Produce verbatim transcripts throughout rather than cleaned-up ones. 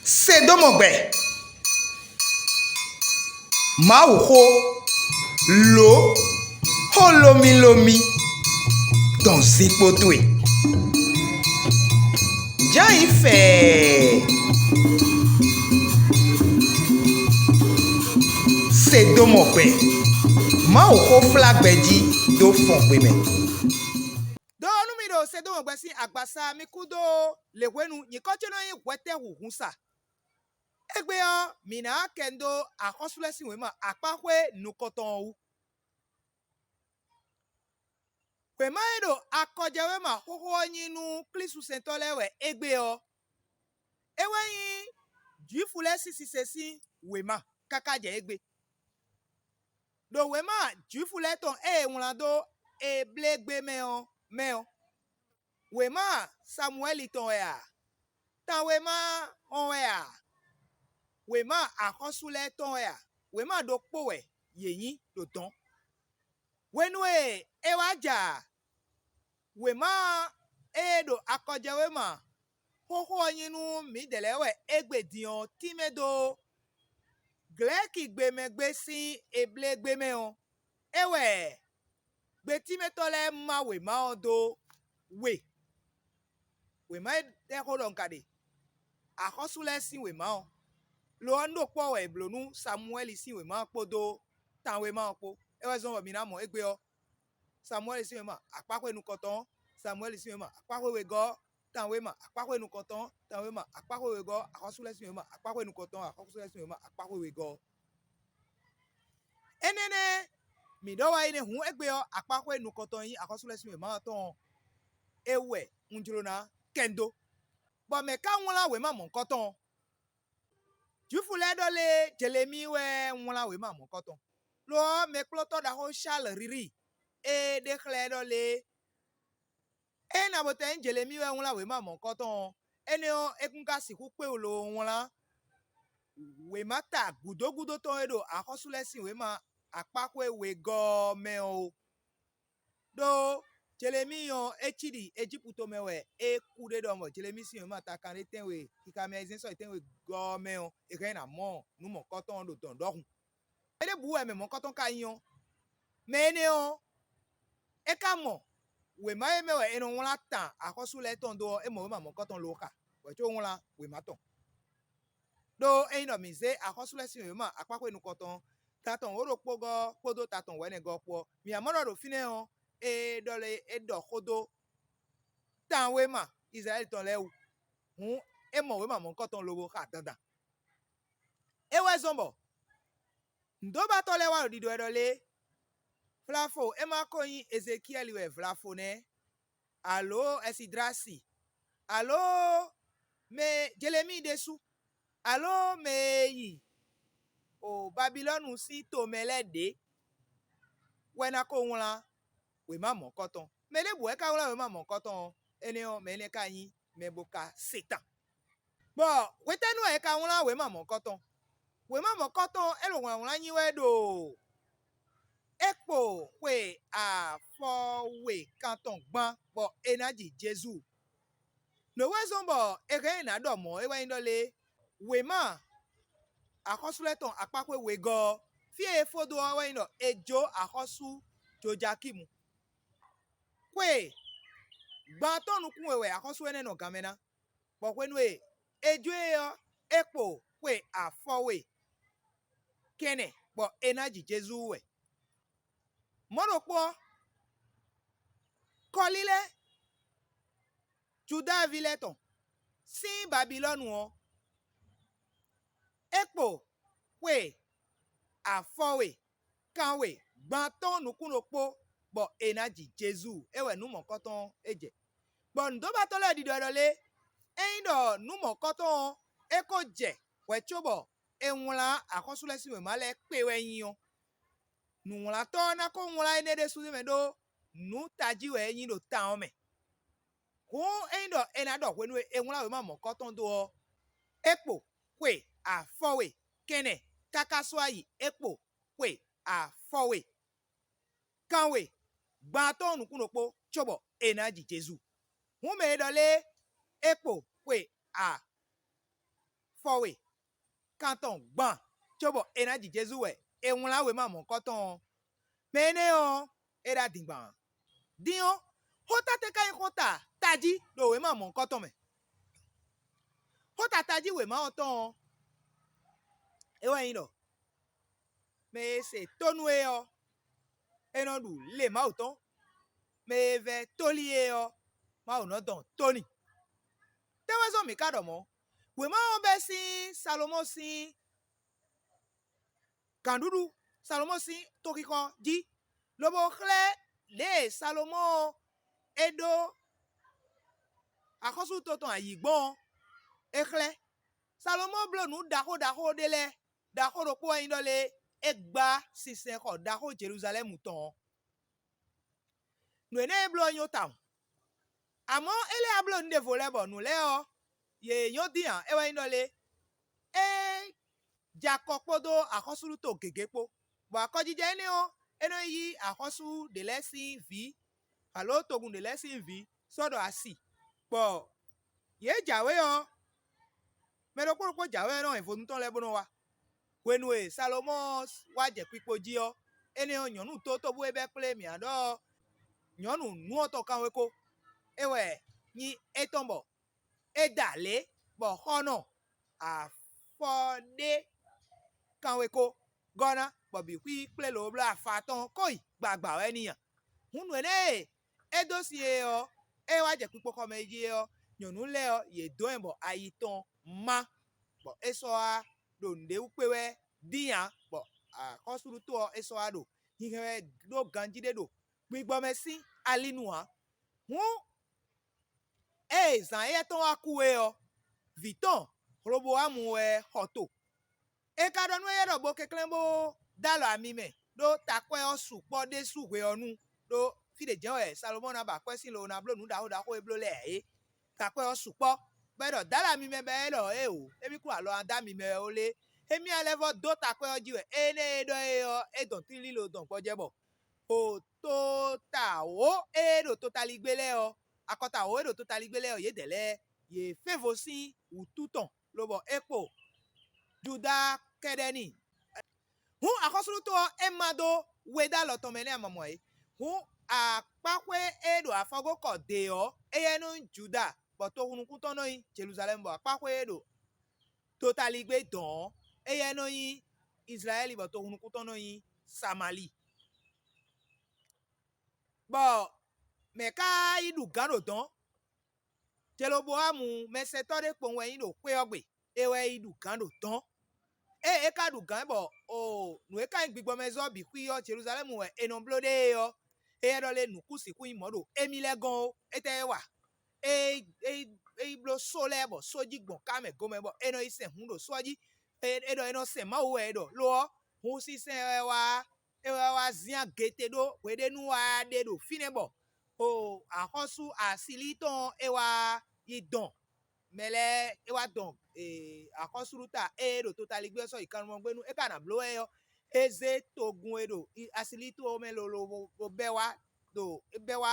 Se dó mɔ gbɛ. Mawuxó, lǒ, xó lómílómí dɔn zinkpo towe. Jǎ yi fɛɛ. Se dó mɔ gbɛ. Mawuxó flá gbɛ jí dó fɔn gbe mɛ. Ɖó nú mi ɖo Sedɔ́mɔgbɛ sín agbaza mi kú dó lěhwenu nyǐkɔ ce nɔ nyí hwɛtɛ́ hǔhun sa. Égbé ɔ́, mǐ ná wá kɛ dó axɔ́sú lɛ́ɛ sín wěma akpáxwé nukɔntɔn ɔ́ wú. Wěma e ɖo akɔjɛwéma xóxó ɔ́ nyí nú Klísusɛntɔ́ lɛ́ɛ wɛ égbé ɔ́, é wɛ nyí Jwifu lɛ́ɛ sín sise sín wěma káká jɛ égbé. Ɖo wěma Jwifu lɛ́ɛ tɔn e è wlán dó Eblégbé mɛ ɔ́ mɛ ɔ́, wěma Samuwɛ́li tɔn wɛ a? Tanwéma ɔ́ wɛ a? Wěma axɔ́sú lɛ́ɛ tɔn wɛ a? Wěma ɖokpó wɛ yě nyí ɖo dɔ̌n. Hwenu e é wá ja wěma e ɖo akɔjɛwéma xóxó ɔ́ nyí nú mǐdɛɛ lɛ́ɛ wɛ égbé din ɔ́ tínmɛ dó Glɛ̌kigbe mɛ gbé sín Eblégbé mɛ ɔ́, é wɛ gbetínmɛtɔ́ lɛ́ɛ má wěma ɔ́ dó we. Wěma e ɖɔ xó ɖɔ un ka ɖe, axɔ́sú lɛ́ɛ sín wěma ɔ́. Lo ɔ́, un ɖo kpɔ́ wɛ è blǒ nú Samuwɛ́li sín wěma ɔ́ kpódó tanwéma ɔ́ kpó. É wɛ zɔ́n bɔ mi ná mɔ égbé ɔ́, Samuwɛ́li sín wěma akpáxwé nukɔntɔn ɔ́, Samuwɛ́li sín wěma akpáxwé wegɔ́ ɔ́, tanwéma akpáxwé nukɔntɔn ɔ́, tanwéma akpáxwé wegɔ́ ɔ́, axɔ́sú lɛ́ɛ sín wěma akpáxwé nukɔntɔn ɔ́, axɔ́sú lɛ́ɛ sín wěma akpáxwé wegɔ́ ɔ́. Énɛ́ nɛ́ mǐ ɖɔ wɛ é nɛ́ hǔn égbé ɔ́, akpáxwé nukɔntɔn e nyí axɔ́sú lɛ́ɛ sín wěma ɔ́ tɔn ɔ́, é wú wɛ un jló ná kɛ dó. Bɔ mɛ̌ ka wlán wěma mɔ̌hunkɔtɔn ɔ́? Jwifu lɛ́ɛ ɖɔ lé Jelemíi wɛ wlán wěma mɔ̌hunkɔtɔn. Lo ɔ́, mɛkplɔ́tɔ́ ɖaxó Sháli Hlíhlí e ɖe xlɛ́ ɖɔ lé é ná bo tɛ́ nyí Jelemíi wɛ wlán wěma mɔ̌hunkɔtɔn ɔ́, énɛ́ ɔ́, é kún ka sixú kpé wú lo wlán wěma ta gǔdo gúdo tɔn e ɖo axɔ́sú lɛ́ɛ sín wěma akpáxwé wegɔ́ ɔ́ mɛ ɔ́ ó. Ɖó Jelemíi ɔ́, é cí ɖi Ejípu tomɛ wɛ é kú ɖe ɖɔmɔ̌. Jelemíi sín wěma ta kanɖé tɛ́nwe, xixa mɛ ayizɛ́n sɔ́ yi tɛ́nwe gɔ́ ɔ́ mɛ ɔ́, è hɛn ná mɔ nǔ mɔ̌kɔtɔn ɔ́ ɖo dɔ̌n ɖɔhun. Mɛ ɖěbǔ wɛ mɛ mɔ̌kɔtɔn ka nyí ɔ́, mɛ énɛ́ ɔ́, é ka mɔ wěma e mɛ wɛ è nɔ wlán tan axɔ́sú lɛ́ɛ tɔn dó ɔ́, é mɔ wěma mɔ̌kɔtɔn lo xa, bɔ é có wlán wěma tɔn. Ɖó ényí ɖɔ mǐ zé axɔ́sú lɛ́ɛ sín wěma akpáxwé nukɔntɔn, ta tɔn wǒ ɖokpó gɔ́ kpódó ta tɔn wɛ̌nɛgɔ́ kpó ɔ́, mǐ ná mɔ ɖɔ ɖo fínɛ́ ɔ́, é ɖɔ lé é ɖɔ xó dó tanwéma Izlayɛ́li tɔn lɛ́ɛ wú. Hǔn é mɔ wěma mɔ̌hunkɔtɔn lobo xa dandan. É wɛ zɔ́n bɔ nǔdóbatɔ́ lɛ́ɛ wá ɖo ɖiɖɔ wɛ ɖɔ lé, vlafo é ma ko nyí Ezekiɛ́li wɛ vlafo nɛ́, alǒ Ɛsidlási, alǒ mɛ Jelemíi ɖésú, alǒ mɛ e yi o Babilɔ́nu sín tomɛ lɛ́ɛ ɖě wɛ ná ko wlán wěma mɔ̌kɔtɔn. Mɛ ɖěbǔ wɛ ka wlán wěma mɔ̌kɔtɔn ɔ́, énɛ́ ɔ́, mɛ énɛ́ ka nyí mɛ bo ka se tan. Bɔ hwetɛ́nu wɛ è ka wlán wěma mɔ̌kɔtɔn? Wěma mɔ̌kɔtɔn ɔ́, é ɖo wlǎnwlán nyi wɛ ɖo é kpo xwe afɔwe kan tɔn gban bɔ è nǎ ji Jezu. Nǔ e wɛ zɔ́n bɔ è hɛn ɛ ná ɖɔ mɔ̌ é wɛ nyí ɖɔ lé, wěma axɔ́sú lɛ́ɛ tɔn akpáxwé wegɔ́ ɔ́, fí e é fó dó ɔ́ wɛ nyí ɖɔ è jó axɔ́sú Jojakímu. Xwe gban atɔ́ɔ́n nukún we wɛ axɔ́sú énɛ́ nɔ ganmɛ ná, bɔ hwenu e è jó e ɔ́, é kpo xwe afɔwe kɛnɛ bɔ è ná ji Jezu wɛ. Mɔ̌ ɖokpó ɔ́, Kɔlí lɛ́ɛ, Judáaví lɛ́ɛ tɔn, sín Babilɔ́nu ɔ́, é kpo xwe afɔwe kanwe gban atɔ́ɔ́n nukún ɖokpó bɔ è nǎ ji Jezu, é wɛ nǔ mɔ̌kɔtɔn ɔ́ é jɛ. Bɔ nǔdóbatɔ́ lɛ́ɛ ɖiɖɔ ɖɔ lé, ényí ɖɔ nǔ mɔ̌kɔtɔn ɔ́ é ko jɛ hwɛ̌ cóbɔ è wlán axɔ́sú lɛ́ɛ sín wěma lɛ́ɛ kpé wɛ nyí ɔ́, nǔwlátɔ́ ɔ́ ná ko wlán énɛ́ ɖésú mɛ ɖó nǔ tají wɛ é nyí ɖo tan ɔ́ mɛ. Hǔn ényí ɖɔ è nǎ ɖɔ hwenu e è wlán wěma mɔ̌kɔtɔn dó ɔ́, é kpo xwe afɔwe kɛnɛ káká sɔ́ ayi é kpo xwe afɔwe kanwe gban atɔ́ɔ́n nukún ɖokpó cóbɔ è nǎ ji Jezu. Hǔn mɛ e ɖɔ lé é kpo xwe a afɔwe kan tɔn gban cóbɔ è nǎ ji Jezu wɛ è wlán wěma mɔ̌hunkɔtɔn ɔ́, mɛ énɛ́ ɔ́, é ɖo adingban ǎ. Din ɔ́, xó tátɛ́ ka nyí xó ta tají ɖo wěma mɔ̌hunkɔtɔn mɛ? Xó ta tají wěma ɔ́ tɔn ɔ́, é wɛ nyí ɖɔ mɛ e se tónú é ɔ́, é nɔ ɖu lě Mawu tɔn; mɛ e vɛ́ tóli é ɔ́, Mawu nɔ dɔn tó n'i. Tɛ́ wɛ zɔ́n mǐ ka ɖɔ mɔ̌? Wěma ɔ́ bɛ́ sín Salomɔ́ɔ sín gǎnɖuɖu, Salomɔ́ɔ sín toxixɔ jí, lobo xlɛ́ lě e Salomɔ́ɔ ɔ́ é ɖó axɔ́súɖuto tɔn ayǐ gbɔn ɔ́, é xlɛ́. Salomɔ́ɔ bló nǔ ɖaxó ɖaxó ɖé lɛ́ɛ. Ɖaxó ɖokpó wɛ nyí ɖɔ lé é gbá sinsɛnxɔ ɖaxó Jeluzalɛ́mu tɔn ɔ́. Nǔ énɛ́ e bló ɔ́ nyɔ́ tawun. Amɔ̌, é lɛ́ wá bló nǔ ɖěvo lɛ́ɛ bɔ nǔ lɛ́ɛ ɔ́, yě nyɔ́ dín ǎ; é wɛ nyí ɖɔ lé é jɛ akɔ kpódó axɔ́súɖuto gěgé kpó, bɔ akɔjijɛ énɛ́ ɔ́, é nɔ yí axɔ́sú ɖě lɛ́ɛ sín vǐ, alo togun ɖě lɛ́ɛ sín vǐ sɔ́ ɖɔ asi, bɔ yě jǎwe ɔ́, mɛ ɖokpó ɖokpó jǎwe ɔ́ nɔ hɛn vodún tɔn lɛ́ɛ bó nɔ wá. Hwenu e Salomɔ́ɔ ɔ́ wá jɛ kpikpo jí ɔ́, énɛ́ ɔ́, nyɔ̌nu tótóbú e bɛ́ kplé mǐ ná ɖɔ nyɔ̌nu nǔ ɔ́ tɔn kanwekó, é wɛ nyí étɔn bɔ é da lě bɔ xɔ́nɔ afɔɖé kanwekó gɔ́ ná, bɔ bǐ xwí kplé lobo bló afa tɔn kó yi gbagba wɛ n'i a? Hǔn nǔ énɛ́ e é dó sin e ɔ́, é wá jɛ kpikpoxɔ mɛ jí é ɔ́, nyɔ̌nu lɛ́ɛ ɔ́, yě dó ɛ bɔ ayi tɔn má, bɔ é sɔ́ wá ɖo nǔɖé wú kpé wɛ dín ǎ, bɔ axɔ́súɖuto ɔ́, é sɔ́ wá ɖo hinhɛn wɛ ɖó ganjí ɖé ɖo gbigbɔ mɛ sín ali nu ǎ. Hǔn ée zǎn éyɛ́ tɔn wá kú é ɔ́, vǐ tɔn Hlobowámu wɛ xɔ to. È ka ɖɔ nú éyɛ́ ɖɔ bó kɛnklɛ́n bó dó alɔ ami mɛ, ɖó takwɛ́ ɔ́ sukpɔ́ ɖésú hwe ɔ́ nu, ɖó fí ɖě jɛ́n wɛ Salomɔ́ɔ ná ba akwɛ́ sín lobo ná bló nǔ ɖaxó ɖaxó e bló lɛ́ɛ ǎ é. Takwɛ́ ɔ́ sukpɔ́, bɔ é ɖɔ dó alɔ ami mɛ bɔ é ɖɔ éeǒ, émí kún alɔ ná dó ami mɛ wɛ ó lé. Émí ɔ́ lɛ́ vɔ́ dó takwɛ́ ɔ́ jí wɛ énɛ́ e ɖɔ é ɔ́, é dɔn tlílí lo dɔn gbɔjɛ́ bɔ o tota wǒ e ɖo totaligbé lɛ́ɛ ɔ́, akɔta wǒ e ɖo totaligbé lɛ́ɛ ɔ́, yědɛɛ lɛ́ɛ, yě fɛ́nvo sín wǔtu tɔn, lobɔ é kpo Juda kɛ́ɖɛ́ n'i. Hǔn axɔ́súɖuto ɔ́, é ma dó we dó alɔ tɔn mɛ nɛ́ amamɔ é. Hǔn akpáxwé e ɖo afɔgókɔ dě ɔ́, éyɛ́ nɔ nyí Juda, bɔ tohunnukúntɔn nɔ nyí Jeluzalɛ́mu, bɔ akpáxwé e ɖo totaligbé dɔn ɔ́, éyɛ́ nɔ nyí Izlayɛ́li, bɔ tohunnukúntɔn nɔ nyí Samalíi. Bɔ mɛ̌ ka yi ɖu gǎn ɖo dɔ̌n? Jelobowámu mɛsɛntɔ́ ɖé kpowun wɛ nyí ɖo xwé ɔ́ gbe; é wɛ yi ɖu gǎn ɖo dɔ̌n. Ée é ka ɖu gǎn bɔ o nǔ e ka nyí gbigbɔmɛzɔ́ bǐ xwí ɔ́, Jeluzalɛ́mu wɛ è nɔ bló ɖe é ɔ́, éyɛ́ ɖɔ lé nǔ kún sixú nyí mɔ̌ ɖo émí lɛ́ɛ gɔ́n ó. Étɛ́ é wa? É é é yi bló só lɛ́ɛ bɔ só jí gbɔn ká mɛ gomɛ bɔ é nɔ yi sɛn hǔn ɖo só ɔ́ jí. É é ɖɔ é nɔ sɛn Mawu wɛ é ɖɔ; lo ɔ́, hǔn sínsɛ́n wɛ wá é wá wá zín agete ɖó hweɖénu wá ɖe ɖo fínɛ́ bɔ o axɔ́sú Asilíi tɔn ɔ́ é wá yi dɔn mɛ lɛ́ɛ, é wá dɔn axɔ́súɖuta e ɖo totaligbé ɔ́ sɔ́ yi kannumɔgbénu é ka ná bló wɛ ɔ́, é zé togun e ɖo Asilíi to ɔ́ mɛ lolo bó bɛ́ wá ɖo é bɛ́ wá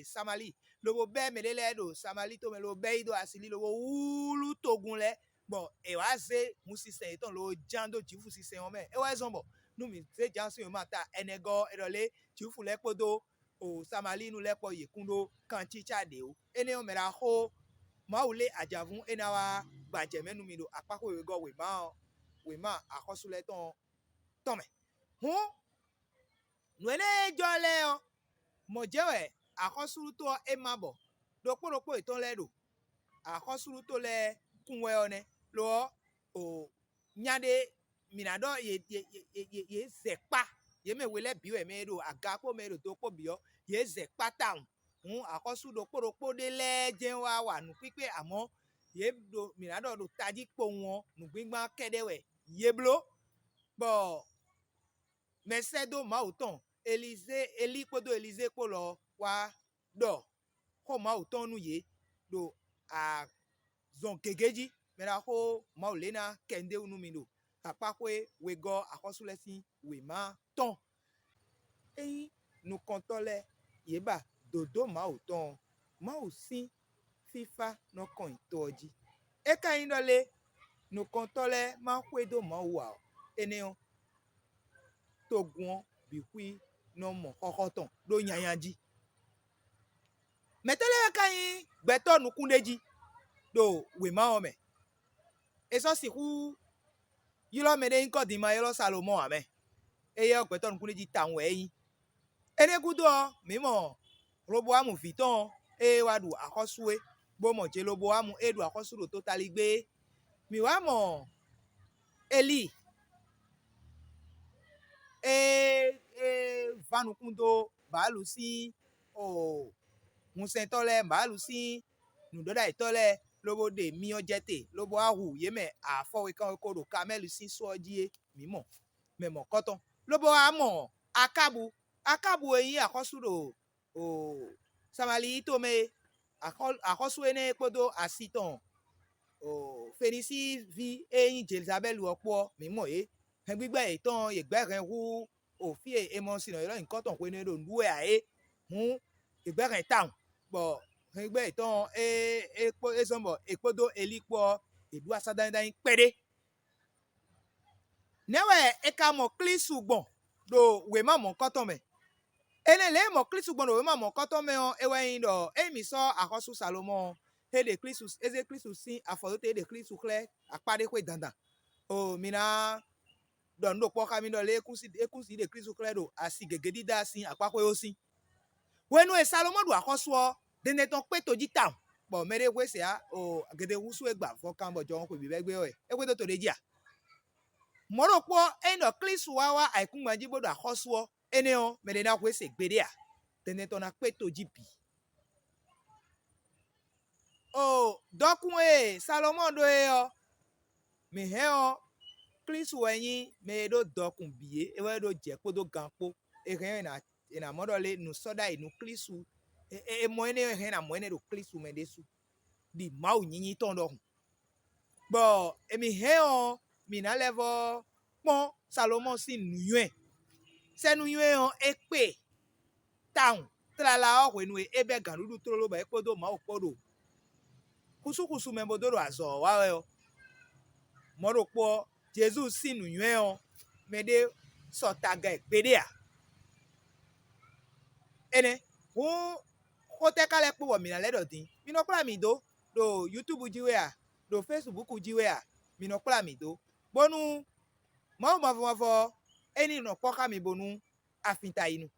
Samalíi, lobo bɛ́ mɛ ɖé lɛ́ɛ ɖo Samalíi to mɛ lobo bɛ́ yi ɖo Asilíi lobo wlú togun lɛ́ɛ, bɔ è wǎ zé hun sinsɛn yětɔn lobo ján dó Jwifu sinsɛn ɔ́ mɛ. É wɛ zɔ́n bɔ nú mǐ zé Jǎan sín wěma ta ɛnɛgɔ́ ɔ́, è ɖɔ lé Jwifu lɛ́ɛ kpódó o Samalíinu lɛ́ɛ kpó yě kún ɖó kancícá ɖě ó. Énɛ́ ɔ́, mɛ ɖaxó Mawu lé ajavún é ná wá gbajɛ mɛ nú mi ɖo akpáxwé wegɔ́ wěma ɔ́, wěma axɔ́sú lɛ́ɛ tɔn tɔn mɛ. Hǔn nǔ énɛ́ e jɔ lɛ́ɛ ɔ́, mɔ̌ jɛ́n wɛ axɔ́súɖuto ɔ́ é má bɔ ɖokpó ɖokpó yětɔn lɛ́ɛ ɖo axɔ́súɖuto lɛ́ɛ kún wɛ ɔ́ nɛ́. Lo ɔ́, o nya ɖé mǐ ná ɖɔ yě yě yě yě yě zɛ kpá, yě mɛ we lɛ́ɛ bǐ wɛ mɛ e ɖo aga kpó mɛ e ɖo do kpó bǐ ɔ́, yě zɛ kpá tawun. Hǔn axɔ́sú ɖokpó ɖokpó ɖé lɛ́ɛ jɛ́n wá wa nǔkpíkpé, amɔ̌ yě ɖo mǐ ná ɖɔ ɖo tají kpowun ɔ́, nǔgbíngbán kɛ́ɖɛ́ wɛ yě bló, bɔ mɛsɛ́dó Mawu tɔn Elizée Elíi kpódó Elizée kpó lɔ wá ɖɔ xó Mawu tɔn nú yě ɖo azɔn gěgé jí. Mɛ ɖaxó Mawu lě ná kɛ nǔɖé wú nú mi ɖo akpáxwé wegɔ́ axɔ́sú lɛ́ɛ sín wěma tɔn. Ényí nukɔntɔ́ lɛ́ɛ yě ba dǒdó Mawu tɔn ɔ́, Mawu sín fífá nɔ kɔn nyi to ɔ́ jí. É ka nyí ɖɔ lé nukɔntɔ́ lɛ́ɛ má xwedó Mawu ǎ ɔ́, énɛ́ ɔ́, togun ɔ́ bǐ xwí nɔ mɔ xɔxɔ tɔn ɖó nyanya jí. Mɛ̌tɛ́ lɛ́ɛ wɛ ka nyí gbɛtɔ́ nukúnɖéjí ɖo wěma ɔ́ mɛ? È sɔ́ sixú ylɔ́ mɛɖé nyí kɔ́ din ma ylɔ́ Salomɔ́ɔ ǎ mɛ. Éyɛ́ ɔ́, gbɛtɔ́ nukúnɖéjí tawun wɛ é nyí. Énɛ́ gúdo ɔ́, mǐ mɔ Hlobowámu vǐ tɔn ɔ́, ée wá ɖu axɔ́sú é, bó mɔ Jelobowámu e ɖu axɔ́sú ɖo totaligbé é. Mǐ wá mɔ Elíi e e ván nukún dó Baalu sín o hunsɛntɔ́ lɛ́ɛ, Baalu sín nǔɖɔɖ'ayǐtɔ́ lɛ́ɛ, lobo ɖe myɔ jɛ te, lobo wá hu yě mɛ afɔwekánweko ɖo Kamɛ́lu sín só ɔ́ jí é. Mǐ mɔ mɛ mɔ̌kɔtɔn, lobo wá mɔ Akábu. Akábu e nyí axɔ́sú ɖo o Samalíi tomɛ é, axɔ́- axɔ́sú énɛ́ kpódó asi tɔn o Fenisíi ví e nyí Jelizabɛ́lu ɔ́ kpó ɔ́, mǐ mɔ yě. Hɛngbígbɛ́ yětɔn ɔ́, yě gbɛ́ hɛn hú o fí e è mɔ sin nɔ ylɔ́ nyǐkɔ tɔn hwenu e è ɖo nǔ wɛ ǎ é. Hǔn yě gbɛ́ hɛn tawun, bɔ hɛngbígbɛ́ yětɔn ɔ́, é é kpó é zɔ́n bɔ è kpódó Elíi kpó ɔ́, yě ɖu asá dánnyí dánnyí kpɛɖé. Nɛ̌ wɛ è ka mɔ Klísu gbɔn ɖo wěma mɔ̌kɔtɔn mɛ? Énɛ́ lě e mɔ Klísu gbɔn ɖo wěma mɔ̌kɔtɔn mɛ ɔ́, é wɛ nyí ɖɔ ényí mǐ sɔ́ axɔ́sú Salomɔ́ɔ ɔ́, é ɖe Klísu é zé Klísu sín afɔ dó te, é ɖe Klísu xlɛ́ akpá ɖé xwé dandan. O mi ná ɖɔ nǔ ɖokpó xá mì ɖɔ lé é kú sí é kú sí ɖe Klísu xlɛ́ ɖo asi gěgé dídá sín akpáxwé ó sín. Hwenu e Salomɔ́ɔ ɖu axɔ́sú ɔ́, dɛndɛn tɔn kpé to jí tawun, bɔ mɛɖé hwe sɛ á o gědé húsú e gba vɔkan bɔ jɔhɔn xwe bǐ bɛ́ gbé ɔ́ wɛ é xwedó to ɖ'é jí a? Mɔ̌ ɖokpó ɔ́, ényí ɖɔ Klísu wá wá ayǐkúngban jí bó ɖo axɔ́sú ɔ́, énɛ́ ɔ́, mɛɖé ná hwe se gbeɖé ǎ. Dɛndɛn tɔn ná kpé to jí bǐ. O dɔkun e Salomɔ́ɔ ɖó é ɔ́, mǐ hɛn ɔ́, Klísu wɛ nyí mɛ e ɖó dɔkun bǐ é, é wɛ ɖó jɛ kpódó gan kpó. È hɛn è nǎ è nǎ mɔ ɖɔ lé nǔ sɔ́ ɖ'ayǐ nú Klísu. È mɔ énɛ́ è hɛn è nǎ mɔ énɛ́ ɖo Klísu mɛ ɖésú, ɖi Mawu nyinyi tɔn ɖɔhun. Bɔ èmi hɛn ɔ́, mǐ ná lɛ́ vɔ́ kpɔ́n Salomɔ́ɔ sín nǔnywɛ́. Sɛ́ nǔnywɛ́ ɔ́, é kpe tawun tlala ɔ́ hwenu e é bɛ́ gǎnɖuɖu tlóló bɔ é kpódó Mawu kpó ɖo xúsúxúsú mɛ bó dó ɖo azɔ̌ ɔ́ wa wɛ ɔ́. Mɔ̌ ɖokpó ɔ́, Jezu sín nǔnywɛ́ ɔ́, mɛɖé sɔ taga ɛ gbeɖé ǎ. Énɛ́ hǔn xó tɛ́ ka lɛ́ kpó bɔ mǐ ná lɛ́ ɖɔ din? Mi nɔ kplá mǐ dó ɖo YouTube jí wɛ a, ɖo Facebook jí wɛ a? Mi nɔ kplá mǐ dó, bónú Mawu mavɔ mavɔ ɔ́, é ní nɔ kpɔ́ xá mi bónú afin ta yi nu.